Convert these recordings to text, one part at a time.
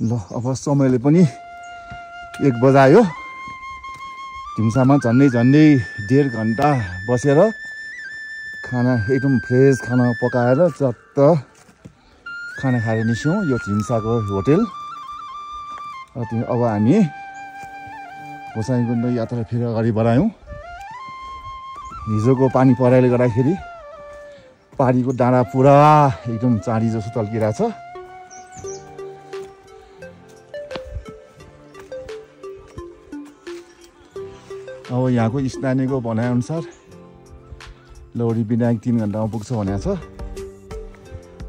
ल अब समयले पनि 1 बजायो ढिम्सामा झन्डै 1.5 घन्टा बसेर खाना एकदम फ्रेस खाना पकाएर चट्ट खाना खाएर निस्क्यौँ यो ढिम्साको होटल अब हामी गोसाइँकुण्ड यात्रा फेरि अगाडि बढायौँ हिजोको पानी पराइले गर्दाखेरि पारीको डाँडा पुरा एकदम चाँडी जस्तो तल्किरहेछ अब यहाँको स्थानीयको भनाइअनुसार लौरी विनायक 3 घन्टामा पुग्छ भनेको छ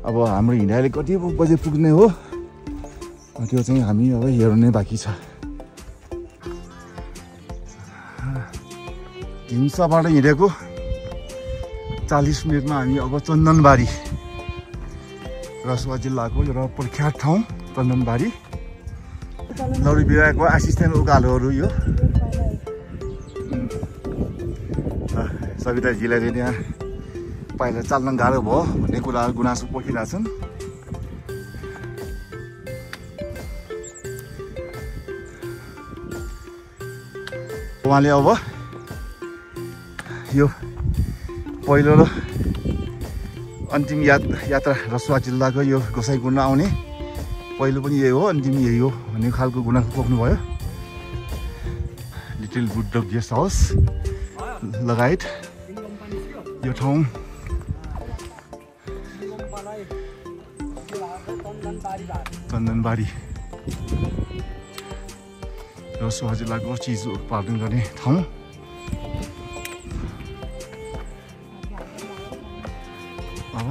अब हाम्रो हिँडाइले कति बजे पुग्ने हो त्यो चाहिँ हामी अब हेर्ने बाँकी छ ढिम्साबाट हिँडेको 40 मिनटमा हामी अब चन्दनबारी रसुवा जिल्लाको एउटा प्रख्यात ठाउँ चन्दनबारी लौरी विनायकको एसिस्टेन्ट उकालोहरू यो सविताजीलाई चाहिँ त्यहाँ पहिला चाल्न गाह्रो भयो भन्ने कुराहरू गुनासो पोखिरहेछन् उहाँले अब यो पहिलो र अन्तिम यात्रा रसुवा जिल्लाको यो गोसाइँकुण्ड आउने पहिलो पनि यही हो अन्तिम यही हो भन्ने खालको गुनासो पोख्नुभयो लिटिल बुद्ध गेस्ट हाउस लगायत यो ठाउँ चन्दनबारी रसुवा जिल्लाको चिज उत्पादन गर्ने ठाउँ अब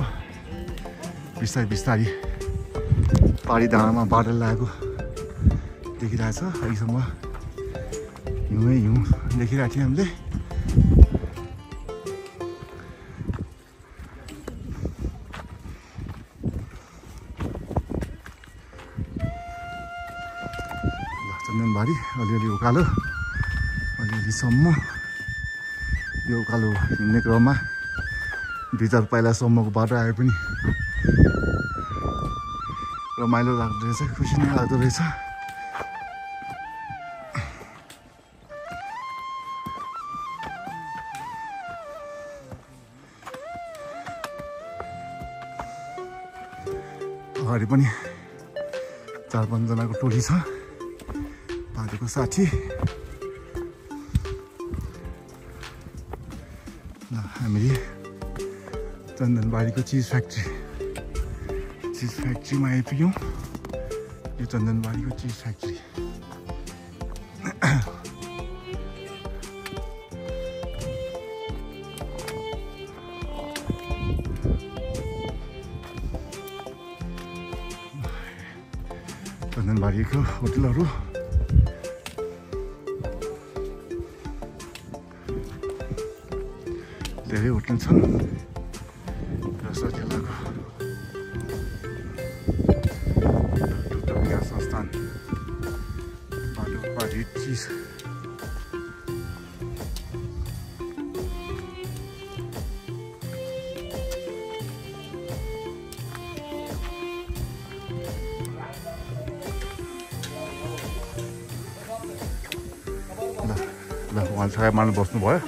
बिस्तारै पारी डाँडामा बाटो लागेको देखिरहेछ अहिलेसम्म हिउँ देखिरहेको थियो हामीले चन्दनबारी अलिअलि उकालो अलिअलि सम्म यो उकालो हिँड्ने क्रममा 2-4 पाइलासम्मको बाटो आए पनि रमाइलो लाग्दो रहेछ खुसी नै लाग्दो रहेछ अगाडि पनि 4-5 जनाको टोली छ पाँचको साथी हामीले चन्दनबारीको चिज फ्याक्ट्रीमा आइपुग्यौँ यो चन्दनबारीको चिज फ्याक्ट्री चन्दनबारीको होटलहरू धेरै होटल छन् रसुवा जिल्लाको दुग्ध विकास संस्थान बाटोबारी चिज ल उहाँ छाया मार्नु बस्नुभयो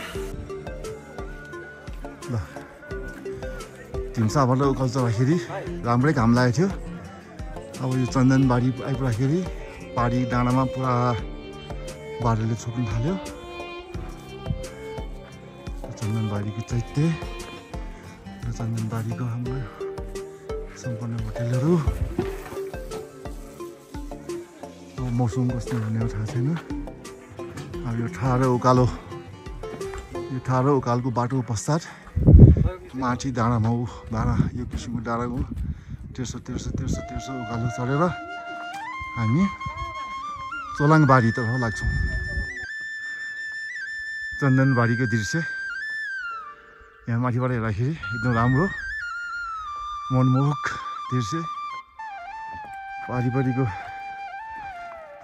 ल ढिम्साबाट उकालो चढ्दाखेरि राम्रै घाम लागेको थियो अब यो चन्दनबारी आइपुग्दाखेरि पारी डाँडामा पुरा बाटोले छोप्नु थाल्यो चन्दनबारीको चैत्य र चन्दनबारीको हाम्रो सम्पूर्ण होटलहरू मौसम कस्तो हुने थाहा छैन अब यो ठाडो उकालोको बाटो पश्चात माथि डाँडामा यो किसिमको डाँडाको तेर्सो उकालो चढेर हामी चोलाङबारीतर्फ लाग्छौँ चन्दनबारीको दृश्य यहाँ माथिबाट हेर्दाखेरि एकदम राम्रो मनमोहक दृश्य पारिपरिको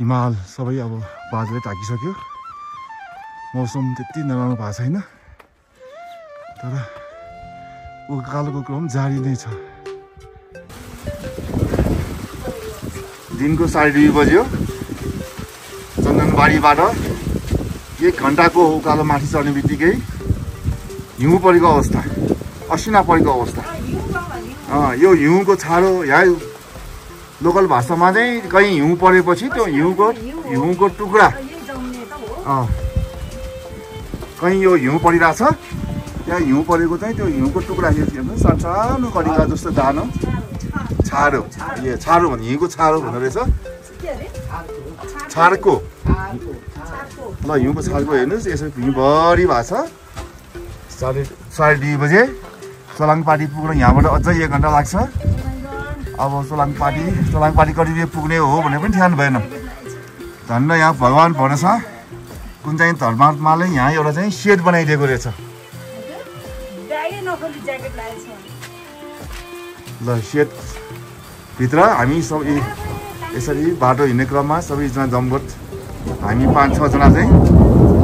हिमाल सबै अब बादलले ढाकिसक्यो मौसम त्यति नराम्रो भएको छैन तर उकालोको क्रम जारी नै छ ल दिनको 2:30 बज्यो। चन्दनबारीबाट 1 घन्टाको उकालो माथि चढ्ने बित्तिकै हिउँ परेको अवस्था, असिना परेको अवस्था। यो हिउँको छारो यहाँ लोकल भाषामा चाहिँ कहीँ हिउँ परेपछि त्यो हिउँको टुक्रा कहीँ यो हिउँ परिरहेछ, त्यहाँ हिउँ परेको चाहिँ त्यो हिउँको टुक्रा हेर्नु सानो कडिका जस्तो दानो छारो, यो छारो भन्ने हिउँको छारो हुँदो रहेछ। छारको ल हिउँको छारको हेर्नुहोस् यसरी हिउँभरि भएको छ। 2:30 बजे सोलाङपाटी पुग्न यहाँबाट अझै 1 घन्टा लाग्छ। अब सोलाङपाटी कति पुग्ने हो भने पनि ठ्यान भएन। धन्न यहाँ भगवान् भरोसा कुन चाहिँ धर्मात्माले यहाँ एउटा चाहिँ सेड बनाइदिएको रहेछ। ल सेड भित्र हामी सबै यसरी बाटो हिँड्ने क्रममा सबैजना जमघट हामी 5-6 जना चाहिँ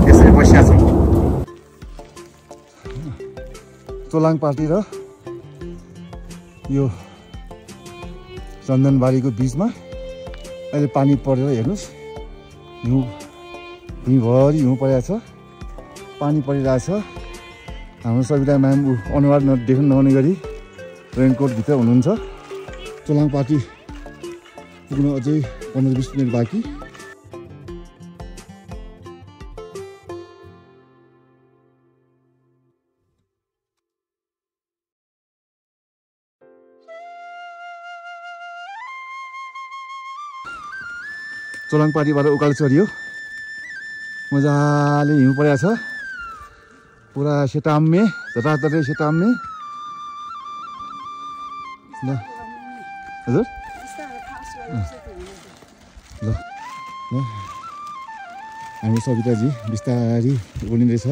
यसरी बसिया छौँ। सोलाङपाटी र यो चन्दनबारीको बिचमा अहिले पानी परेर हेर्नुहोस् हिउँभरि हिउँ परिरहेछ, पानी परिरहेछ। हाम्रो सविता म्याम अनुहार देख्न नहुने गरी रेनकोटभित्र हुनुहुन्छ। सोलाङपाटी पुग्न अझै 15-20 मिनट बाँकी। सोलाङपाटीबाट उकालो चढियो, मजाले हिउँ परेको छ, पुरा सेटाम्मे जताततै सेटाम्मे। ल हजुर ल हामी सविताजी बिस्तारी बोलिँदैछ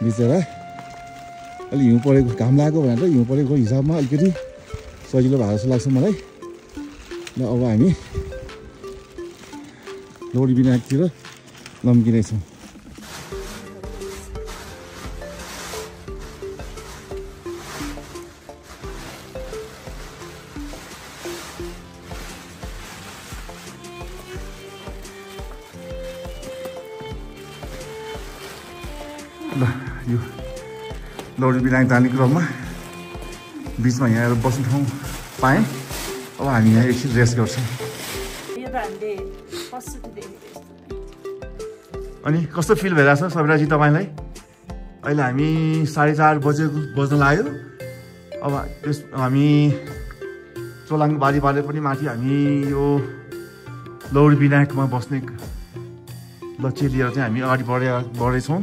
बिचरा। अलि हिउँ परेको घाम लागेको भनेर त हिउँ परेको हिसाबमा अलिकति सजिलो भएको जस्तो लाग्छ मलाई। ल अब हामी लोडी विनायकतिर लम्किनेछौँ। ल यो लोडी विनायक जाने क्रममा बिचमा यहाँ आएर बस्ने ठाउँ पाएँ। अब हामी यहाँ एकछिन रेस्ट गर्छौँ। अनि कस्तो फिल भइरहेछ सविताजी तपाईँलाई? अहिले हामी 4:30 बज्न लाग्यो। अब हामी सोलाङबारीबाट पनि माथि हामी यो लोडी विनायकमा बस्ने लक्ष्य लिएर चाहिँ हामी अगाडि बढेछौँ।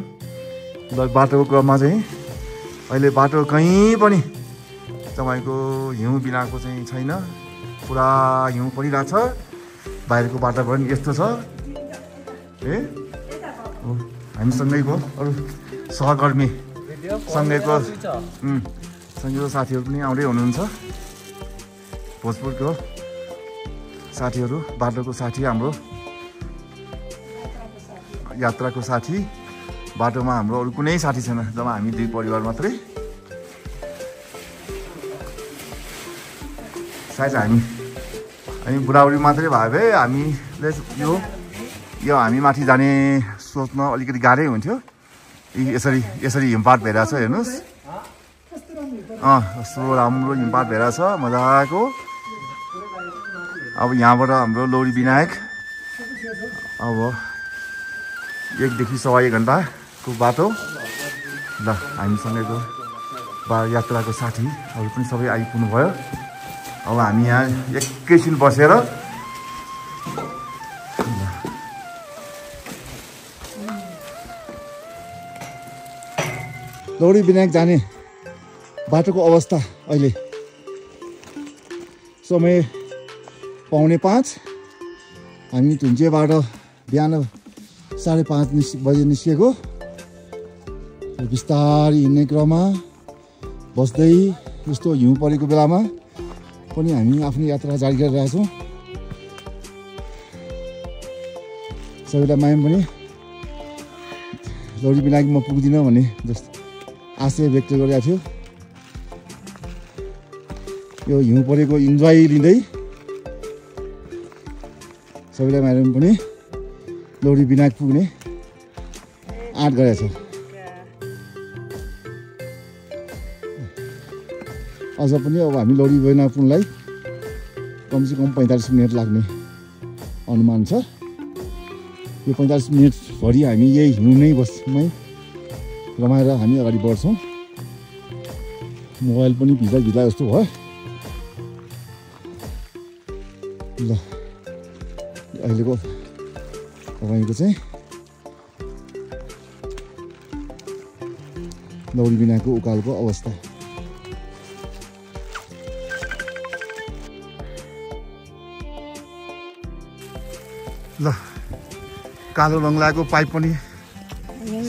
ल बाटोको क्रममा चाहिँ अहिले बाटो कहीँ पनि तपाईँको हिउँ बिनाको चाहिँ छैन, पुरा हिउँ परिरहेछ। बाहिरको वातावरण यस्तो छ। हामीसँगैको अरू सहकर्मी सँगैको साथीहरू पनि आउँदै हुनुहुन्छ। भोजपुरको साथीहरू, बाटोको साथी, हाम्रो यात्राको साथी। बाटोमा हाम्रो अरू कुनै साथी छैन, जब हामी 2 परिवार मात्रै। सायद हामी बुढाबुढी मात्रै भए भए हामीले यो हामी माथि जाने सोच्न अलिकति गाह्रै हुन्थ्यो। यसरी हिमपात भइरहेछ हेर्नुहोस्। कस्तो राम्रो हिमपात भइरहेछ मजाको। अब यहाँबाट हाम्रो लोडी विनायक अब 1 देखि 1.25 घन्टाको बाटो। ल हामीसँगैको यात्राको साथीहरू पनि सबै आइपुग्नु भयो। अब हामी यहाँ एकैछिन बसेर लोडी विनायक जाने बाटोको अवस्था अहिले समय 4:45। हामी धुन्चेबाट बिहान 5:30 बजे निस्केको। बिस्तारै हिँड्ने क्रममा बस्दै यस्तो हिउँ परेको बेलामा पनि हामी आफ्नो यात्रा जारी गरिरहेका छौँ। सबैलाई माया पनि लोडी विनायकमा पुग्दिनँ भन्ने जस्तो आशय व्यक्त गरेको थियो। यो हिउँ परेको इन्जोय लिँदै सबैलाई मारेर पनि लौरी बिनाक पुग्ने आँट गरेको छ। अझ पनि अब हामी लौरी बिनाक पुग्नलाई कमसेकम 45 मिनट लाग्ने अनुमान छ। यो 45 मिनटभरि हामी यही हिउँमै बसमै रमाएर हामी अगाडि बढ्छौँ। मोबाइल पनि भिजा जस्तो भयो। ल अहिलेको तपाईँको चाहिँ लौरी बिनाको उकालोको अवस्था। ल कालो बङ्गलाको पाइप पनि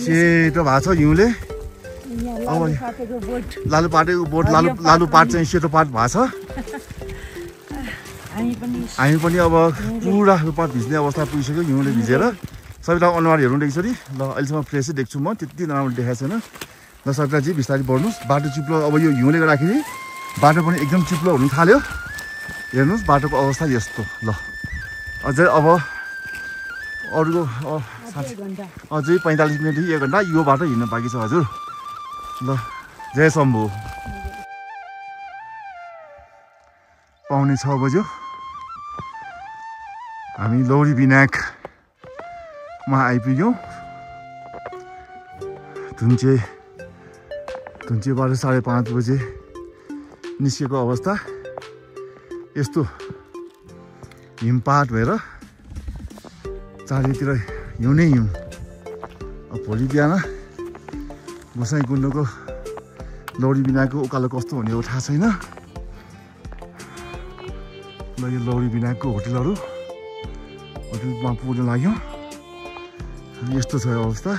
सेतो भएको छ हिउँले। अब लालु पाटेको बोट लालु पाट चाहिँ सेतो पाट भएको छ। हामी पनि अब पुरा रूपमा भिज्ने अवस्था पुगिसक्यो हिउँले भिजेर। सबैलाई अनुहार हेर्नु एकचोटि। ल अहिलेसम्म फ्रेसै देख्छु म, त्यति नराम्रो देखाएको छैन। ल सबैलाई चाहिँ बिस्तारै बढ्नुहोस्। बाटो चिप्लो अब यो हिउँले गर्दाखेरि बाटो पनि एकदम चिप्लो हुन थाल्यो। हेर्नुहोस् बाटोको अवस्था यस्तो। ल अझै अब अरूको अझै 45 मिनट 1 घन्टा यो बाटो हिँड्नु बाँकी छ हजुर। ल जय शम्भु। पाउने 6 बज्यो। हामी लौरी बिनाकमा आइपुग्यौँ। धुन्चेबाट 5:30 बजे निस्केको अवस्था यस्तो हिमपात भएर चारैतिर हिउँ नै हिउँ। अब भोलि बिहान गोसाइँकुण्डको लौरी बिनाकको उकालो कस्तो हुने हो थाहा छैन। ल यो लौरी बिनाकको होटलमा पुग्न लाग्यौँ। यस्तो छ अवस्था।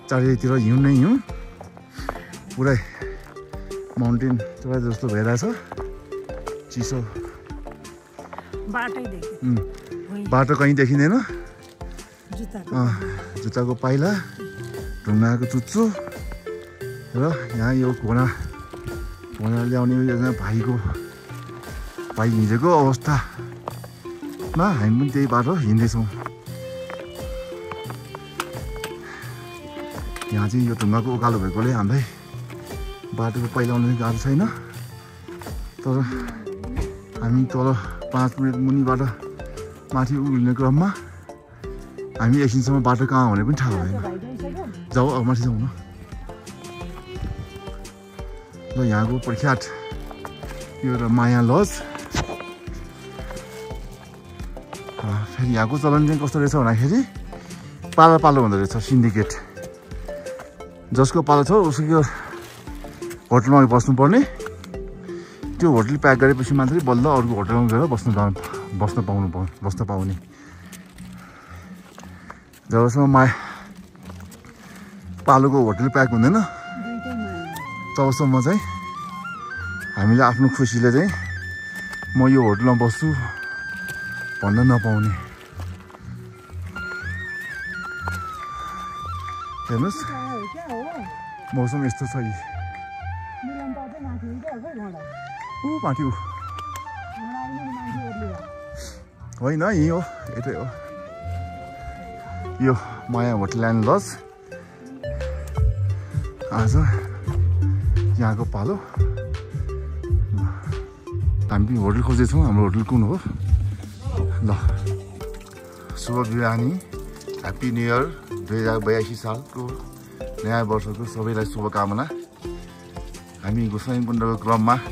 चारैतिर हिउँ नै हिउँ। पुरै माउन्टेन चढाइ जस्तो भइरहेछ। चिसो बाटो कहीँ देखिँदैन। जुत्ताको पाइला, ढुङ्गाको चुच्चो र यहाँ यो घोडा ल्याउने भाइ हिँडेको अवस्थामा हामी पनि त्यही बाटो हिँड्दैछौँ। यहाँ चाहिँ यो ढुङ्गाको उकालो भएकोले हामीलाई बाटोको पहिलाउनु गाह्रो छैन। तर हामी तल 5 मिनट मुनिबाट माथि उभिने क्रममा हामी एकछिनसम्म बाटो कहाँ हुने पनि थाहा भएन। जाऊ अब माथि जाउँ न। ल यहाँको प्रख्यात यो एउटा माया लज। फेरि यहाँको चलन चाहिँ कस्तो रहेछ भन्दाखेरि पालो हुँदो रहेछ। सिन्डिकेट जसको पालो छ उसको होटलमा बस्नुपर्ने। त्यो होटल प्याक गरेपछि मात्रै बल्ल अरूको होटलमा गएर बस्न पाउने। जबसम्म पालोको होटल प्याक हुँदैन तबसम्म चाहिँ हामीले आफ्नो खुसीले चाहिँ म यो होटलमा बस्छु भन्न नपाउने। हेर्नुहोस् मौसम यस्तो छ। माथि होइन यही हो, यतै हो। यो माया होटल एन्ड लज आज यहाँको पालो। हामी पनि होटल खोज्दैछौँ। हाम्रो होटल कुन हो? ल शुभ बिहानी, ह्याप्पी न्यु इयर 2082 सालको नयाँ वर्षको सबैलाई शुभकामना। हामी गोसाइँकुण्डको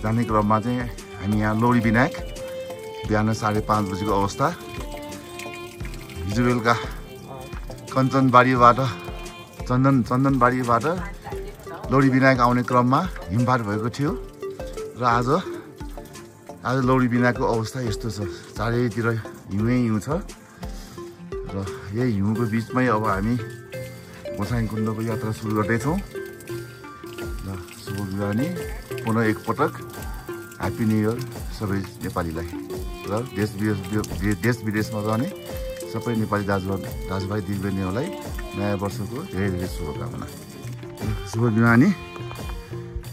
जाने क्रममा चाहिँ हामी यहाँ लौरी बिनाक बिहान 5:30 बजेको अवस्था। हिजो बेलुका चन्दनबारीबाट लौरी बिनाक आउने क्रममा हिमपात भएको थियो र आज लौरी बिनाकको अवस्था यस्तो छ। चारैतिर हिउँै हिउँ छ र यही हिउँको बिचमै अब हामी गोसाइँकुण्डको यात्रा सुरु गर्दैछौँ। ल शुभ बिहानी, पुनः एकपटक ह्याप्पी न्यु इयर सबै नेपालीलाई र देश विदेशमा रहने सबै नेपाली दाजुभाइ दिदीबहिनीहरूलाई नयाँ वर्षको धेरै शुभकामना। शुभ बिहानी।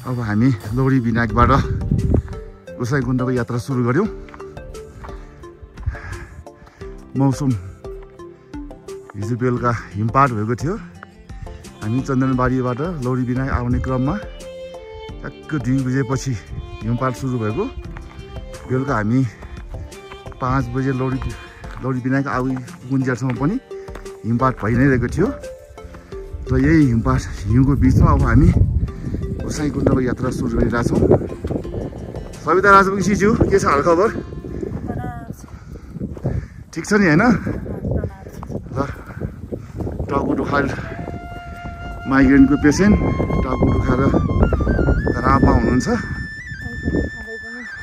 अब हामी लौरी बिनाकबाट गोसाइँकुण्डको यात्रा सुरु गऱ्यौँ। मौसम हिजो बेलुका हिमपात भएको थियो। हामी चन्दनबारीबाट लौरी बिनायक आउने क्रममा ठ्याक्क 2 बजेपछि हिमपात सुरु भएको। बेलुका हामी 5 बजे लौरी बिनायक पुगुन्जेलसम्म पनि हिमपात भइ नै रहेको थियो। र यही हिउँको बिचमा अब हामी गोसाइँकुण्डको यात्रा सुरु गरिरहेछौँ। सविता राजवंशीज्यू, के छ हालखबर? ठिक छ नि होइन? ल, टाउको दुखाएर माइग्रेनको पेसेन्ट टाउको दुखाएर रापमा हुनुहुन्छ।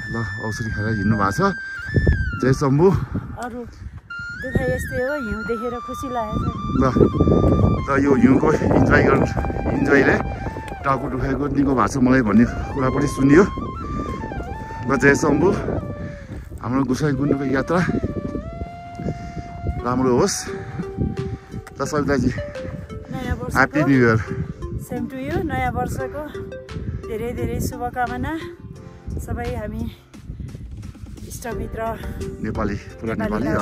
ल, औषधि खाएर हिँड्नु भएको छ। जय शम्भु। हिउँ देखेर खुसी लागेको ल, र यो हिउँको इन्जोयले टाउको दुखाएको निको भएको छ मलाई भन्ने कुरा पनि सुनियो। ल, जय शम्भु। हाम्रो गोसाइँकुण्डको यात्रा राम्रो होस्। ल Savitaji, happy new year. Same to you. नयाँ वर्षको धेरै धेरै शुभकामना। सबै हामी इष्टमित्र नेपाली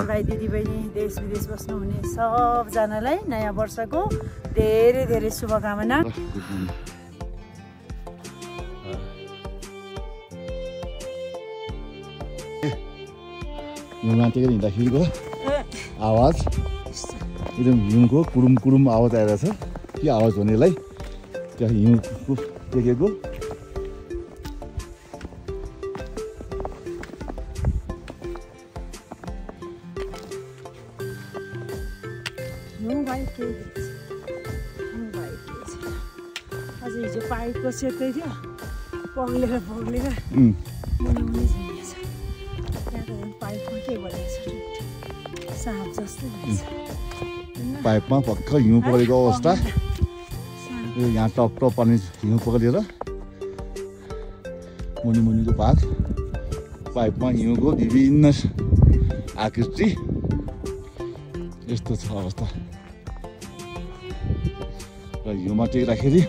भाइ दिदीबहिनी देश विदेश बस्नुहुने सबजनालाई नयाँ वर्षको धेरै धेरै शुभकामना। माथिबाट हिँड्दाखेरिको आवाज एकदम हिउँको कुरुम कुरुम आवाज आइरहेछ। के आवाज हो नि यसलाई? त्यहाँ हिउँको टेकेको। अझ हिजो पाइपको सेक्दै थियो, पग्लेर पाइपमा के भइरहेछ? साँप जस्तै भइरहेछ। पाइपमा भर्खर हिउँ परेको अवस्था। यो यहाँ टप टप पानी हिउँ पक्रिएर मुनिको भाग पाइपमा हिउँको विभिन्न आकृति यस्तो छ अवस्था। र हिउँमा टेक्दाखेरि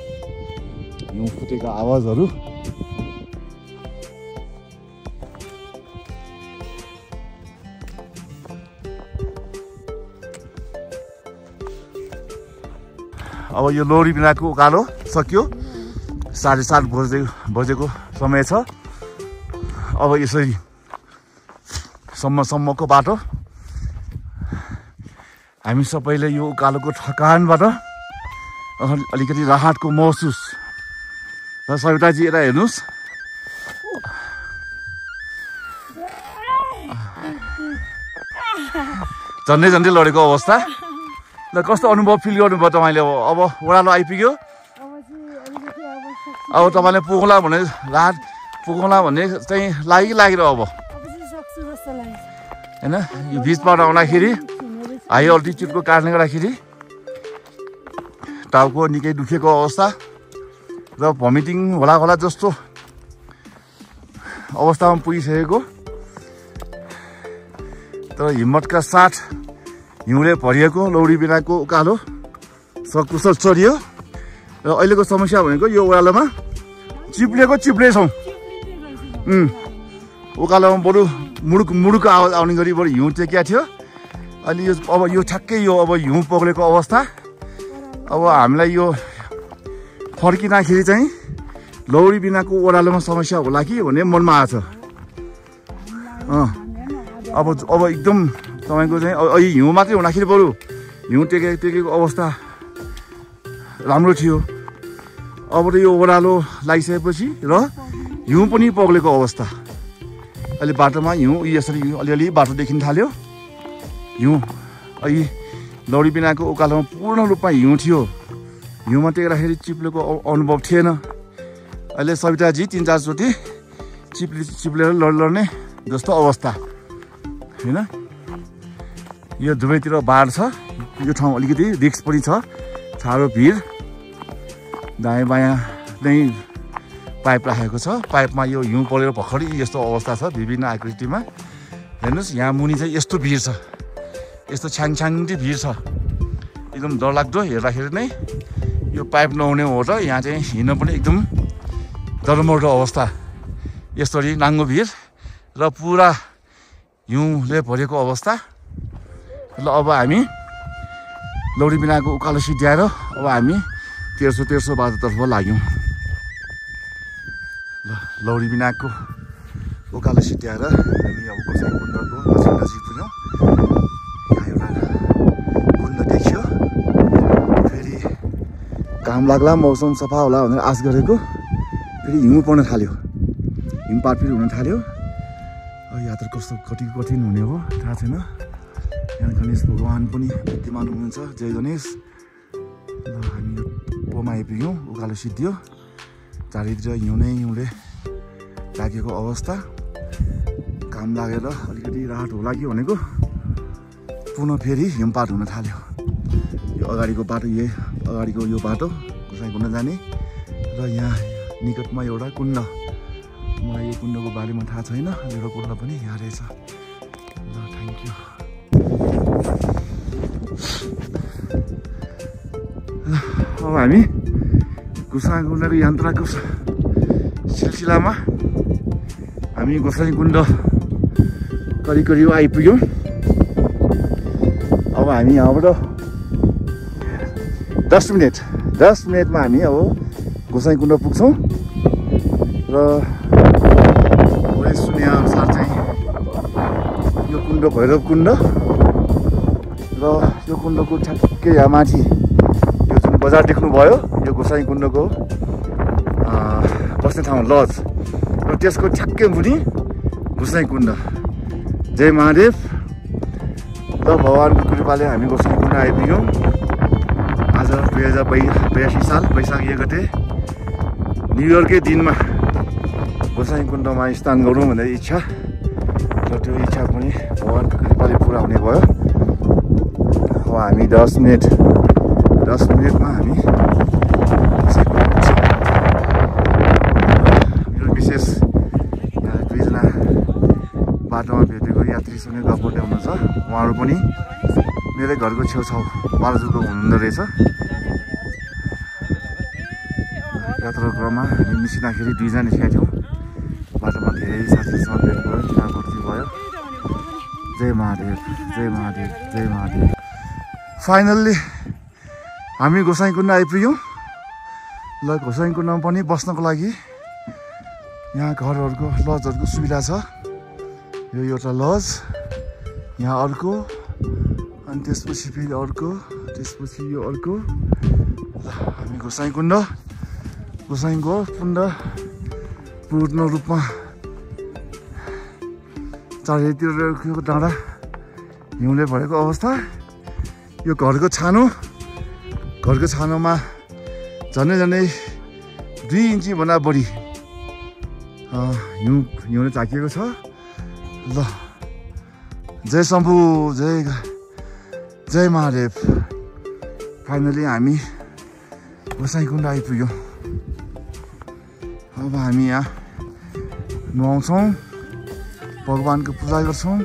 हिउँ फुटेका आवाजहरू अब यो लौरी बिनाको उकालो सक्यो। 7:30 बजेको समय छ। अब यसरी सम्मको बाटो हामी सबैले यो उकालोको थकानबाट अलिकति राहतको महसुस। र सविताजी यता हेर्नुहोस्, झन्डै लडेको अवस्था। ल, कस्तो अनुभव फिल गर्नुभयो तपाईँले? अब ओह्रालो आइपुग्यो। अब तपाईँले पुगौँला भने राहत पुगौँला भन्ने चाहिँ लागिरह्यो अब होइन? यो बिचबाट आउँदाखेरि हाई अल्टिच्युडको कारणले गर्दाखेरि टाउको निकै दुखेको अवस्था र भमिटिङ होला जस्तो अवस्थामा पुगिसकेको। तर हिम्मतका साथ हिउँले भरिएको लौरी बिनाको उकालो सकुशल चढियो। र अहिलेको समस्या भनेको यो ओह्रालोमा चिप्ले छौँ। उकालोमा बरु मुडुको आवाज आउने गरी बरु हिउँ टेकिया थियो। अनि अब यो ठ्याक्कै यो अब हिउँ पग्लेको अवस्था। अब हामीलाई यो फर्किँदाखेरि चाहिँ लौरी बिनाको ओह्रालोमा समस्या होला कि भन्ने मनमा आएको छ। अब एकदम तपाईँको चाहिँ अहिले हिउँ मात्रै हुँदाखेरि बरु हिउँ टेकेको अवस्था राम्रो थियो। अब त यो ओह्रालो लागिसकेपछि र हिउँ पनि पग्लेको अवस्था। अहिले बाटोमा हिउँ यसरी अलिअलि बाटो देखिन थाल्यो। हिउँ अहिले लौरी बिनाको उकालोमा पूर्ण रूपमा हिउँ थियो। हिउँमा टेक्दाखेरि चिप्लेको अनुभव थिएन। अहिले सविताजी 3-4 चोटि चिप्लेर लड्ने जस्तो अवस्था होइन? यो दुवैतिर बाढ छ। यो ठाउँ अलिकति रिस्क पनि छ। साह्रो भिड। दायाँ बायाँ नै पाइप राखेको छ। पाइपमा यो हिउँ परेर भर्खरै यस्तो अवस्था छ विभिन्न आकृतिमा। हेर्नुहोस्, यहाँ मुनि चाहिँ यस्तो भिड छ, यस्तो छ्याङछ्याङटी भिड छ। एकदम डरलाग्दो। हेर्दाखेरि नै यो पाइप नहुने हो र यहाँ चाहिँ हिँड्न पनि एकदम डरमर्दो अवस्था। यसरी नाङ्गो भिड र पुरा हिउँले भरेको अवस्था। ल अब हामी लौरी बिनाको उकालो सिध्याएर अब हामी तेर्सो बाटोतर्फ लाग्यौँ। ल लौरी बिनाको उकालो सिध्याएर हामी अब गोसाइँकुण्डको नजिक पुग्यौँ। यहाँ एउटा कुण्ड देखियो। फेरि घाम लाग्ला मौसम सफा होला भनेर आश गरेको, फेरि हिउँ पर्न थाल्यो, हिमपात फेरि हुन थाल्यो। यात्रा कस्तो कठिन हुने हो थाहा छैन। यहाँ गणेश भगवान पनि विद्यमान हुनुहुन्छ। जय गणेश। ल हामी पोमा आइपुग्यौँ, उकालो सिद्धियो। चारैतिर हिउँले लागेको अवस्था। घाम लागेर अलिकति राहत होला कि भनेको पुनः फेरि हिमपात हुन थाल्यो। यो अगाडिको बाटो अगाडिको यो बाटो गोसाइँकुण्ड जाने र यहाँ निकटमा एउटा कुण्ड, मलाई यो कुण्डको बारेमा थाहा छैन। मेरो कुण्ड पनि यहाँ रहेछ। ल थ्याङ्क यू। अब हामी गोसाइँकुण्डको यात्राको सिलसिलामा हामी गोसाइँकुण्ड करिब आइपुग्यौँ। अब हामी यहाँबाट 10 मिनटमा हामी अब गोसाइँकुण्ड पुग्छौँ। र मैले सुने अनुसार चाहिँ यो कुण्ड भैरव कुण्ड र यो कुण्डको ठ्याक्कै यहाँ माथि यो जुन बजार देख्नुभयो यो गोसाइँकुण्डको बस्ने ठाउँ लज र त्यसको ठ्याक्कै मुनि गोसाइँकुण्ड। जय महादेव। र भगवानको कृपाले हामी गोसाइँकुण्ड आइपुग्यौँ। आज 2082 साल वैशाख 1 गते न्यु इयरकै दिनमा गोसाइँकुण्डमा स्नान गरौँ भनेर इच्छा, र त्यो इच्छा पनि भगवानको कृपाले पुरा हुने भयो। अब हामी 10 मिनटमा हामी गोसाइँकुण्ड पुग्छौँ। मेरो विशेष यहाँ 2 जना बाटोमा भेटेको यात्रीसँग गफ गर्दै हुनुहुन्छ। उहाँहरू पनि मेरै घरको छेउछाउ बालजुको हुनुहुँदो रहेछ। यात्रा क्रममा हामी निस्किँदाखेरि 2 जना निस्केका थियौँ। बाटोमा धेरै साथीहरूसँग भेट भयो, चिनापर्ची भयो। जय महादेव, जय महादेव, जय महादेव। फाइनल्ली हामी गोसाइँकुण्ड आइपुग्यौँ। ल गोसाइँकुण्डमा पनि बस्नको लागि यहाँ घरहरूको लजहरूको सुविधा छ। यो एउटा लज, यहाँ अर्को, अनि त्यसपछि फेरि अर्को, त्यसपछि यो अर्को। ल हामी गोसाइँको कुण्ड पूर्ण रूपमा चारैतिर डाँडा हिउँले भरेको अवस्था। यो घरको छानोमा झन्डै 2 इन्ची भन्दा बढी हिउँले झाकिएको छ। ल जय शम्भु, जय महादेव। फाइनली हामी गोसाइँकुण्ड आइपुग्यौँ। अब हामी यहाँ नुहाउँछौँ, भगवानको पूजा गर्छौँ।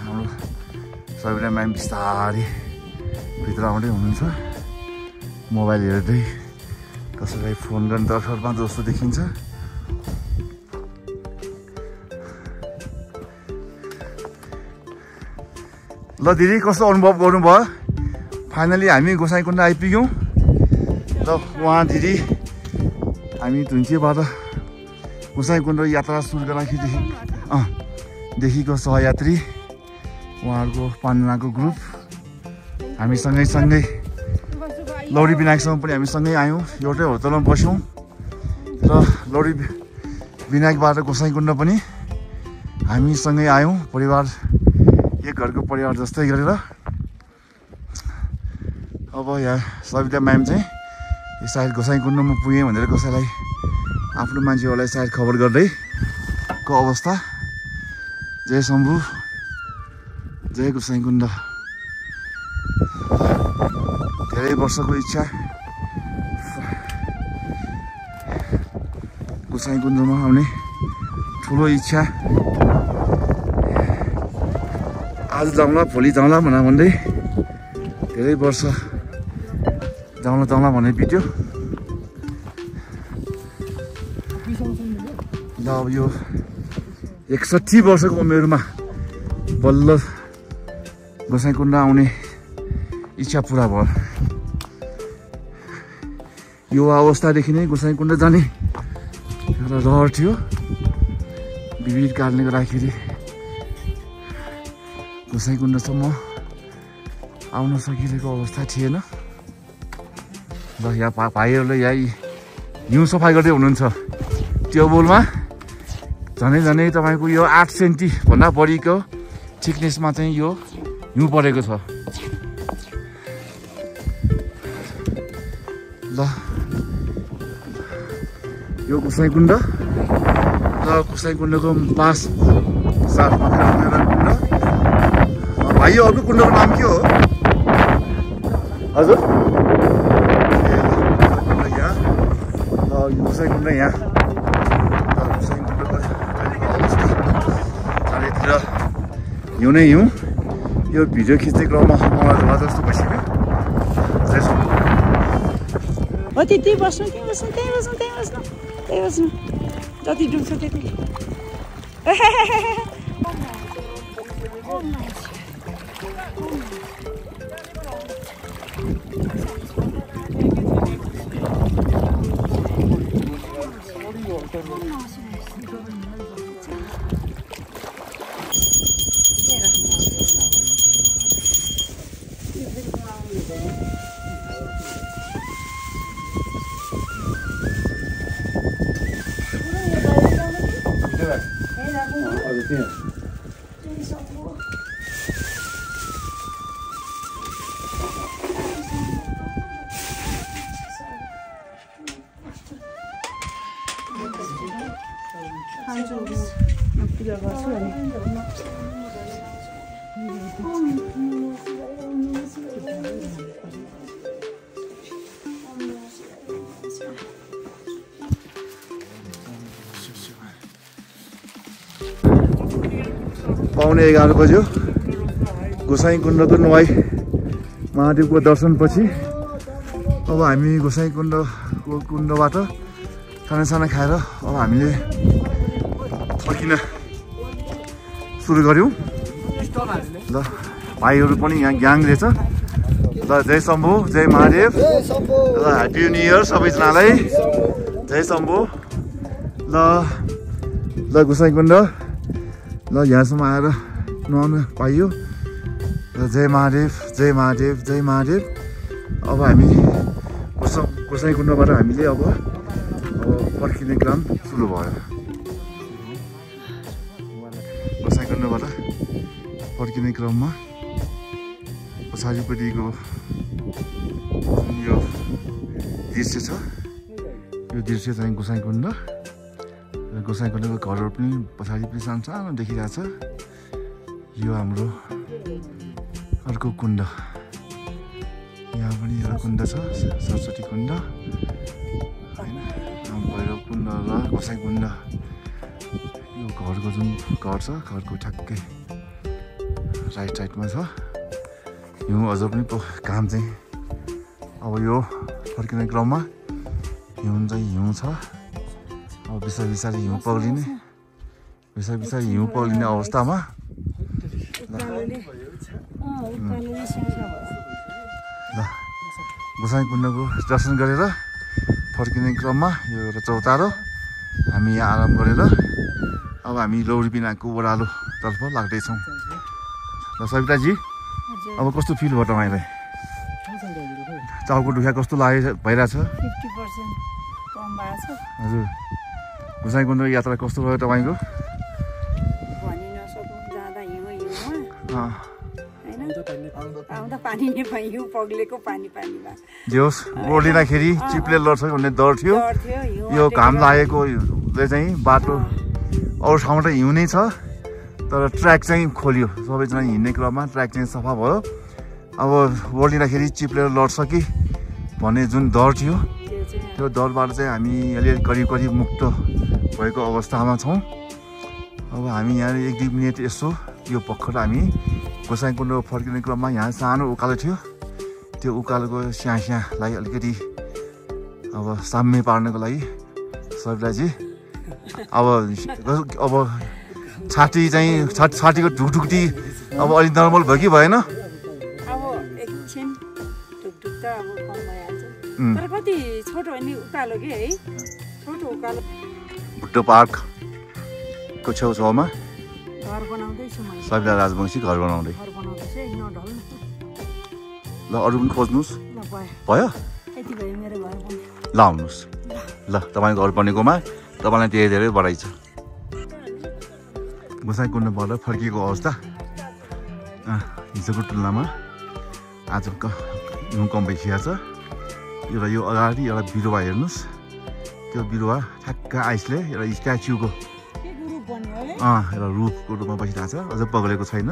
हाम्रो सबैजना म्याम बिस्तारै भित्र आउँदै हुनुहुन्छ, मोबाइल हेर्दै, कसैलाई फोन गर्ने तर्फमा जस्तो देखिन्छ। ल दिदी कस्तो अनुभव गर्नुभयो? फाइनली हामी गोसाइँकुण्ड आइपुग्यौँ। ल उहाँ दिदी हामी धुन्चेबाट गोसाइँकुण्ड यात्रा सुरु गर्दाखेरिदेखिको सहयात्री, उहाँहरूको 5 जनाको ग्रुप। हामी सँगै लौरी विनायकसँग पनि हामी सँगै आयौँ, एउटै होटलमा बस्यौँ। र लौरी विनायकबाट गोसाइँकुण्ड पनि हामी सँगै आयौँ, परिवार, एक घरको परिवार जस्तै गरेर। अब यहाँ सविता म्याम चाहिँ सायद गोसाइँकुण्डमा पुगेँ भनेर कसैलाई, आफ्नो मान्छेहरूलाई सायद खबर गर्दैको अवस्था। जय शम्भु, जय गोसाइँकुण्ड। धेरै वर्षको इच्छा गोसाइँकुण्डमा आउने, ठुलो इच्छा। आज जाउँला भोलि जाउँला भन्दै धेरै वर्ष जाउँला भन्ने बित्यो। ल अब यो 61 वर्षको उमेरमा बल्ल गोसाइँकुण्ड आउने इच्छा पुरा भयो। यो अवस्थादेखि नै गोसाइँकुण्ड जाने एउटा रहर थियो। विविध कारणले गर्दाखेरि गोसाइँकुण्डसम्म आउन सकिरहेको अवस्था थिएन। ल यहाँ भाइहरूले यहाँ हिउँ सफाइ गर्दै हुनुहुन्छ। ट्युबवेलमा झनै तपाईँको यो 8 सेन्टी भन्दा बढीको थिकनेसमा चाहिँ यो हिउँ परेको छ। ल यो गोसाइँकुण्ड र गोसाइँकुण्डको पास साथमा कुण्ड। भाइ यो अर्को कुण्डको नाम के हो हजुर? यहाँ ल यो गोसाइँकुण्ड यहाँ गोसाइँकुण्डको अवस्था चारैतिर हिउँ नै हिउँ। यो भिडियो खिच्ने क्रममा मलाई झोला जस्तो भइसक्यो। हो त्यति बस्नु कि बस्नु त्यही बस्नु जति डुब्छ त्यति। पाउने 11 बज्यो। गोसाइँकुण्डको नुहाई महादेवको दर्शनपछि अब हामी गोसाइँकुण्डको कुण्डबाट खानासाना खाएर अब हामीले फर्किन सुरु गऱ्यौँ। ल भाइहरू पनि यहाँ ग्याङ रहेछ। ल जय शम्भु, जय महादेव, ल ह्याप्पी न्यु इयर सबैजनालाई, जय शम्भु। ल ल गोसाइँकुण्ड ल यहाँसम्म आएर नुहाउन पाइयो। र जय महादेव, जय महादेव, जय महादेव। अब हामी गोसाइँकुण्डबाट हामीले अब फर्किने क्रम सुरु भयो। गोसाइँकुण्डबाट फर्किने क्रममा पछाडिपट्टिको यो दृश्य छ, यो दृश्य चाहिँ गोसाइँकुण्ड। गोसाइँकुण्डको घरहरू पनि पछाडि पनि सानो देखिरहेछ। यो हाम्रो अर्को कुण्ड, यहाँ पनि एउटा कुण्ड छ, सरस्वती कुण्ड होइन, भैरव कुण्ड र गोसाइँकुण्ड। यो घरको जुन घर छ, घरको ठ्याक्कै राइट साइडमा छ। हिउँ अझ पनि घाम चाहिँ अब यो फर्किने क्रममा हिउँ चाहिँ हिउँ छ। अब बिस्तारै हिउँ पग्लिने अवस्थामा ल गोसाइँकुण्डको दर्शन गरेर फर्किने क्रममा यो एउटा चौतारो हामी यहाँ आराम गरेर अब हामी लौरीबिनाको ओह्रालोतर्फ लाग्दैछौँ। ल सविताजी, अब कस्तो फिल भयो तपाईँलाई? टाउको दुखा कस्तो भइरहेछ? 50% कम भएको छ। हजुर, गोसाइँकुण्डको यात्रा कस्तो भयो तपाईँको? भनि नसक्नु, जाँदा हिउँमा आउँदा पानी नै पाइ, हिउँ पग्लेको पानीमा जे होस्, ओर्लिँदाखेरि चिप्ले लड्छ भन्ने डर थियो। यो घाम लागेकोले चाहिँ बाटो अरू ठाउँमा त हिउँ नै छ, तर ट्र्याक चाहिँ खोलियो। सबैजना हिँड्ने क्रममा ट्र्याक चाहिँ सफा भयो। अब ओर्लिँदाखेरि चिप्लेर लड्छ कि भन्ने जुन डर थियो, त्यो डरबाट चाहिँ हामी अहिले करिब मुक्त भएको अवस्थामा छौँ। अब हामी यहाँ 1-2 मिनट यसो यो भर्खर हामी गोसाइँकुण्ड फर्किने क्रममा यहाँ सानो उकालो थियो, त्यो उकालोको स्यालाई अलिकति अब साम्य पार्नको लागि सविताजी अब छाती चाहिँ छातीको ढुकढुक्टी अब अलिक नर्मल भयो कि भएन? अब एकछिन ढुकढुक त अब कम भइहाल्छ तर कति छोटो अनि उकालो के है छोटो उकालो बुद्ध पार्कको छेउछाउमा घर बनाउँदैछु मैले सबिता राजवंशी घर बनाउँदै घर बनाउँदैछु है नढल ल अरू पनि खोज्नुहोस् ल भयो यति भयो मेरो घर बन्यो ल आउनुहोस् ल तपाईँको घर बनेकोमा तपाईँलाई धेरै धेरै बधाई छ गोसाइँकुण्डबाट फर्किएको अवस्था हिजोको तुलनामा आज हिउँ कम भइसकेको छ एउटा यो अगाडि एउटा बिरुवा हेर्नुहोस् त्यो बिरुवा ठ्याक्क आइसले एउटा स्ट्याच्युको एउटा रुखको रूपमा बसिरहेको छ अझ पग्लेको छैन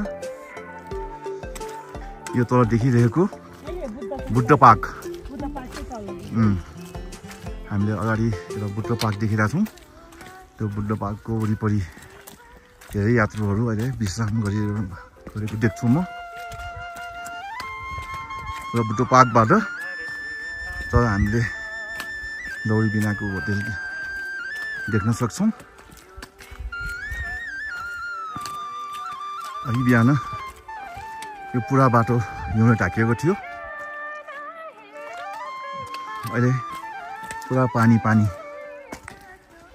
यो तल देखिरहेको बुद्ध पार्क हामीले अगाडि एउटा बुद्ध पार्क देखिरहेको छौँ त्यो बुद्ध पार्कको वरिपरि धेरै यात्रुहरू अहिले विश्राम गरेको देख्छु म र बुद्ध पार्कबाट तल हामीले लौरी बिनाको होटेल देख्न सक्छौँ अघि बिहान यो पुरा बाटो हिउँले ढाकिएको थियो अहिले पुरा पानी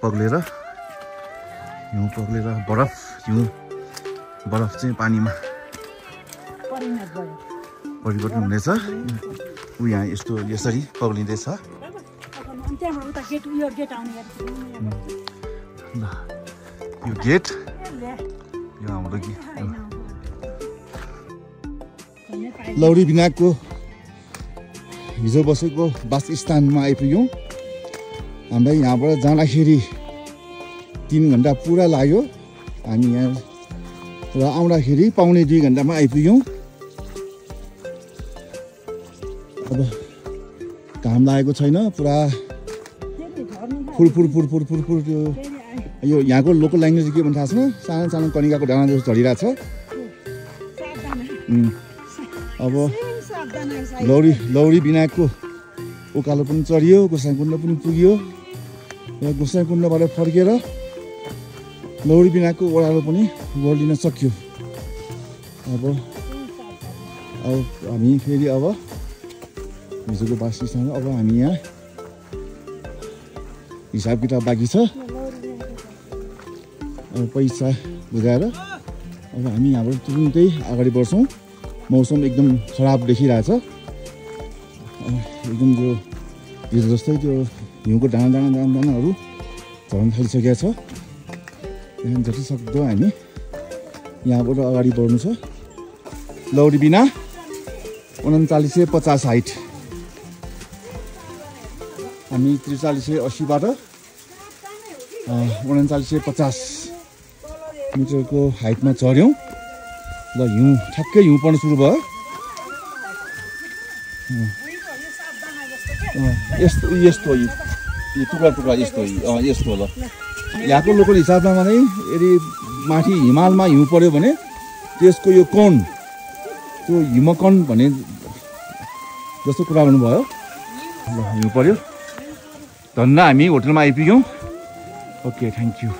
पग्लेर हिउँ पग्लेर बरफ चाहिँ पानीमा परिवर्तन हुनेछ ऊ यहाँ यस्तो यसरी पग्लिँदैछ यो गेट यो हाम्रो लौरी बिनाकको हिजो बसेको वासस्थानमा आइपुग्यौँ हामीलाई यहाँबाट जाँदाखेरि 3 घन्टा पुरा लाग्यो हामी यहाँ र आउँदाखेरि पाउने 2 घन्टामा आइपुग्यौँ अब घाम लागेको छैन पुरा फुर त्यो यो यहाँको लोकल ल्याङ्ग्वेज के भन्छ थाहा छैन सानो सानो कनिकाको डाँडा जस्तो झरिरहेको छ अब लौरी बिनाकको उकालो पनि चढियो गोसाइँकुण्ड पनि पुग्यो र गोसाइँकुण्डबाट फर्केर लौरी बिनाकको ओह्रालो पनि ओर्लिन सक्यो अब हामी फेरि अब हिजोको वासस्थानमा अब हामी यहाँ हिसाब किताब बाँकी छ अब पैसा बुझाएर अब हामी यहाँबाट तुरुन्तै अगाडि बढ्छौँ मौसम एकदम खराब देखिरहेछ एकदम त्यो हिजो जस्तै त्यो हिउँको डाँडाहरू झर्न थालिसकेको छ यहाँ जति सक्दो हामी यहाँबाट अगाडि बढ्नु छ लौरी बिना 3950 हाइट हामी 4380बाट 3950 मिटरको हाइटमा चढ्यौँ ल हिउँ ठ्याक्कै हिउँ पर्न सुरु भयो यस्तो टुक्रा यस्तो ल यहाँको लोकल हिसाबमा नै यदि माथि हिमालमा हिउँ पर्यो भने त्यसको यो कण त्यो हिमकण भन्ने जस्तो कुरा भन्नुभयो ल हिउँ पर्यो धन्न हामी होटलमा आइपुग्यौँ ओके थ्याङ्क यू